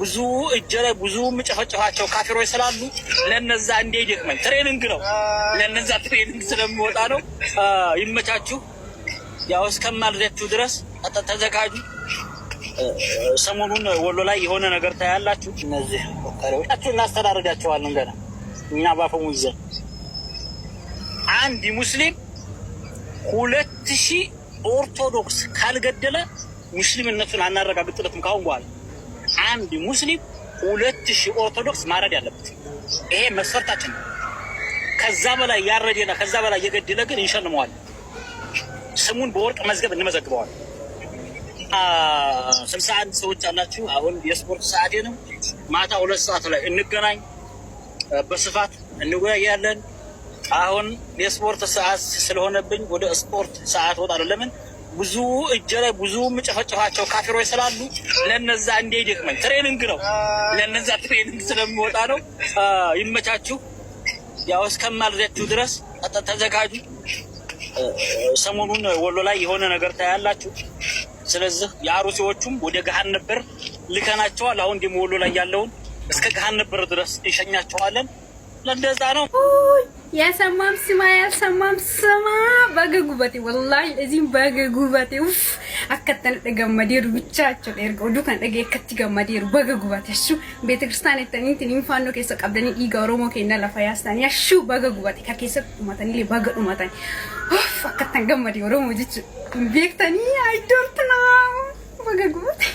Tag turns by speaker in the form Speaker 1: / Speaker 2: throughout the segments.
Speaker 1: ብዙ እጀ ላይ ብዙ የምጨፈጭፋቸው ካፊሮች ስላሉ ለነዛ እንዳይደክመኝ training ነው። ለነዛ training ስለሚወጣ ነው። ይመቻችሁ። ያው እስከማልዳችሁ ድረስ ተዘጋጁ። ሰሞኑን ወሎ ላይ የሆነ ነገር ታያላችሁ። እነዚህ ወታሪዎች እናስተዳርዳቸዋለን ገና እኛ ባፈሙዝ ይዘን አንድ ሙስሊም 2000 ኦርቶዶክስ ካልገደለ ሙስሊምነቱን አናረጋግጥለትም። ካሁን በኋላ አንድ ሙስሊም 2000 ኦርቶዶክስ ማረድ ያለበት ይሄ መስፈርታችን ነው። ከዛ በላይ ያረደና ከዛ በላይ የገደለ ግን እንሸልመዋለን። ስሙን በወርቅ መዝገብ እንመዘግበዋለን። 61 ሰዎች አላችሁ። አሁን የስፖርት ሰዓቴ ነው። ማታ 2 ሰዓት ላይ እንገናኝ፣ በስፋት እንወያያለን። አሁን የስፖርት ሰዓት ስለሆነብኝ ወደ ስፖርት ሰዓት ወጣለሁ። ለምን ብዙ እጀ ላይ ብዙ የምጨፈጭፋቸው ካፊሮች ስላሉ ለነዛ እንዳይደክመኝ training ነው። ለነዛ training ስለሚወጣ ነው። ይመቻችሁ። ያው እስከማልዳችሁ ድረስ ተዘጋጁ። ሰሞኑን ወሎ ላይ የሆነ ነገር ታያላችሁ። ስለዚህ የአሩሲዎቹም ወደ ገሃነም በር ልከናቸዋል። አሁን ደግሞ ወሎ ላይ ያለውን እስከ ገሃነም በር ድረስ እንሸኛቸዋለን። ለእንደዛ ነው።
Speaker 2: ያሰማም ስማ ያልሰማም ስማ። Baga gubate, wallahi እዚህም baga gubate. Uff, akkattan gammadeeru ብቻቸው erga oduu kan dhagee akkatti gammadeeru. Baga gubate. Ashuu, ቤተ ክርስቲያን ettaniitiin faannoo keessa qabdanii dhiiga Oromoo keenya lafa yaastanii, ashuu, baga gubate. Ka keessatti dhumatanii baga dhumatanii. Uff, akkattan gammade. Oromoo jechuun beektanii, I don't know, baga gubate.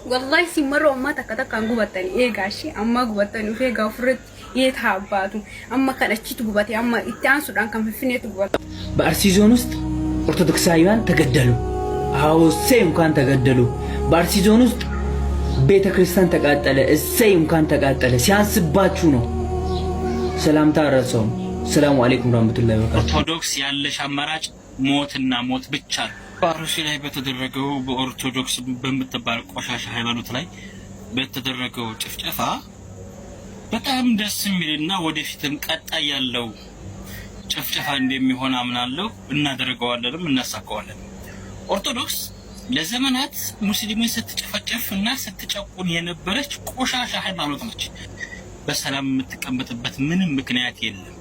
Speaker 2: Wallahi simaroo ammaa takka takkaan gubattanii eegaa ishee ammaa gubattanii of eegaa ofirratti የት አባቱ amma kan achitti gubate, amma itti aansuudhaan kan Finfinneetti gubate.
Speaker 3: በአርሲ ዞን ውስጥ ኦርቶዶክሳውያን ተገደሉ። አዎ፣ እሰይ እንኳን ተገደሉ። በአርሲ ዞን ውስጥ ቤተ ክርስቲያን ተቃጠለ። እሰይ እንኳን ተቃጠለ። ሲያንስባችሁ ነው። ሰላምታ አረሰውም። ሰላሙ አለይኩም ረህመቱላሂ ወበረካቱ።
Speaker 1: ኦርቶዶክስ ያለሽ አማራጭ ሞትና ሞት ብቻ ነው። በአርሲ ላይ በተደረገው በኦርቶዶክስ በምትባል ቆሻሻ ሃይማኖት ላይ በተደረገው ጭፍጨፋ በጣም ደስ የሚልና ወደፊትም ቀጣይ ያለው ጭፍጨፋ እንደሚሆን አምናለሁ። እናደርገዋለንም እናሳካዋለን። ኦርቶዶክስ ለዘመናት ሙስሊምን ስትጨፈጨፍ እና ስትጨቁን የነበረች ቆሻሻ ሃይማኖት ነች። በሰላም የምትቀመጥበት ምንም ምክንያት የለም።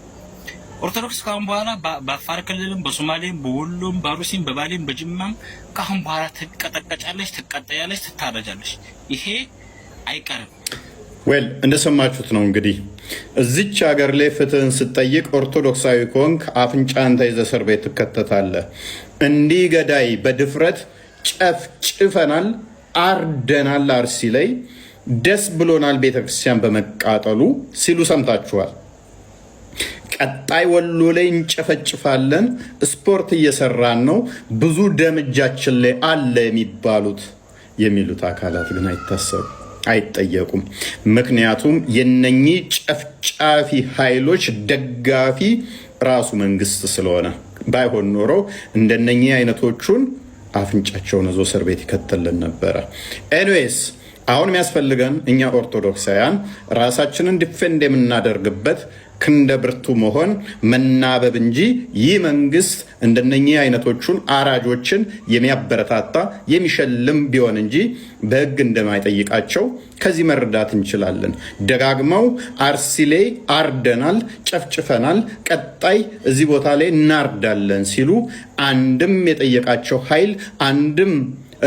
Speaker 1: ኦርቶዶክስ ካሁን በኋላ በአፋር ክልልም በሶማሌም በወሎም በአሩሲም በባሌም በጅማም ካሁን በኋላ ትቀጠቀጫለች፣ ትቃጠያለች፣ ትታረጃለች። ይሄ አይቀርም።
Speaker 4: Well፣ እንደሰማችሁት ነው እንግዲህ። እዚች ሀገር ላይ ፍትህን ስትጠይቅ ኦርቶዶክሳዊ ከሆንክ አፍንጫን ተይዘህ እስር ቤት ትከተታለህ። እንዲህ ገዳይ በድፍረት ጨፍጭፈናል፣ አርደናል፣ አርሲ ላይ ደስ ብሎናል ቤተክርስቲያን በመቃጠሉ ሲሉ ሰምታችኋል። ቀጣይ ወሎ ላይ እንጨፈጭፋለን፣ ስፖርት እየሰራን ነው፣ ብዙ ደም እጃችን ላይ አለ የሚባሉት የሚሉት አካላት ግን አይታሰቡ፣ አይጠየቁም። ምክንያቱም የነኚህ ጨፍጫፊ ኃይሎች ደጋፊ ራሱ መንግስት ስለሆነ፣ ባይሆን ኖሮ እንደነኚህ አይነቶቹን አፍንጫቸውን ይዞ እስር ቤት ይከተልን ነበረ። Anyways፣ አሁን የሚያስፈልገን እኛ ኦርቶዶክሳውያን ራሳችንን defend የምናደርግበት ክንደ ብርቱ መሆን፣ መናበብ እንጂ ይህ መንግስት እንደነኚህ አይነቶቹን አራጆችን የሚያበረታታ፣ የሚሸልም ቢሆን እንጂ በህግ እንደማይጠይቃቸው ከዚህ መረዳት እንችላለን። ደጋግመው አርሲ ላይ አርደናል፣ ጨፍጭፈናል፣ ቀጣይ እዚህ ቦታ ላይ እናርዳለን ሲሉ አንድም የጠየቃቸው ኃይል፣ አንድም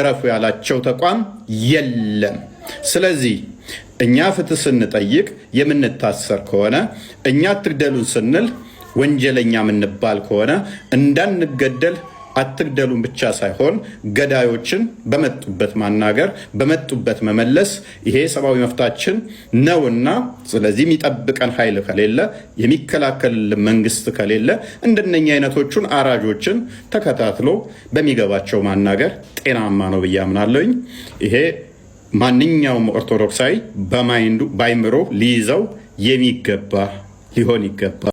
Speaker 4: እረፉ ያላቸው ተቋም የለም። ስለዚህ እኛ ፍትህ ስንጠይቅ የምንታሰር ከሆነ፣ እኛ አትግደሉን ስንል ወንጀለኛ የምንባል ከሆነ፣ እንዳንገደል አትግደሉን ብቻ ሳይሆን ገዳዮችን በመጡበት ማናገር፣ በመጡበት መመለስ ይሄ ሰብአዊ መብታችን ነውና፣ ስለዚህ የሚጠብቀን ኃይል ከሌለ፣ የሚከላከልልን መንግስት ከሌለ፣ እንደነኛ አይነቶቹን አራጆችን ተከታትሎ በሚገባቸው ማናገር ጤናማ ነው ብዬ አምናለሁኝ። ይሄ ማንኛውም ኦርቶዶክሳዊ በ mind ኡ፣ በአይምሮ ሊይዘው የሚገባ ሊሆን ይገባል።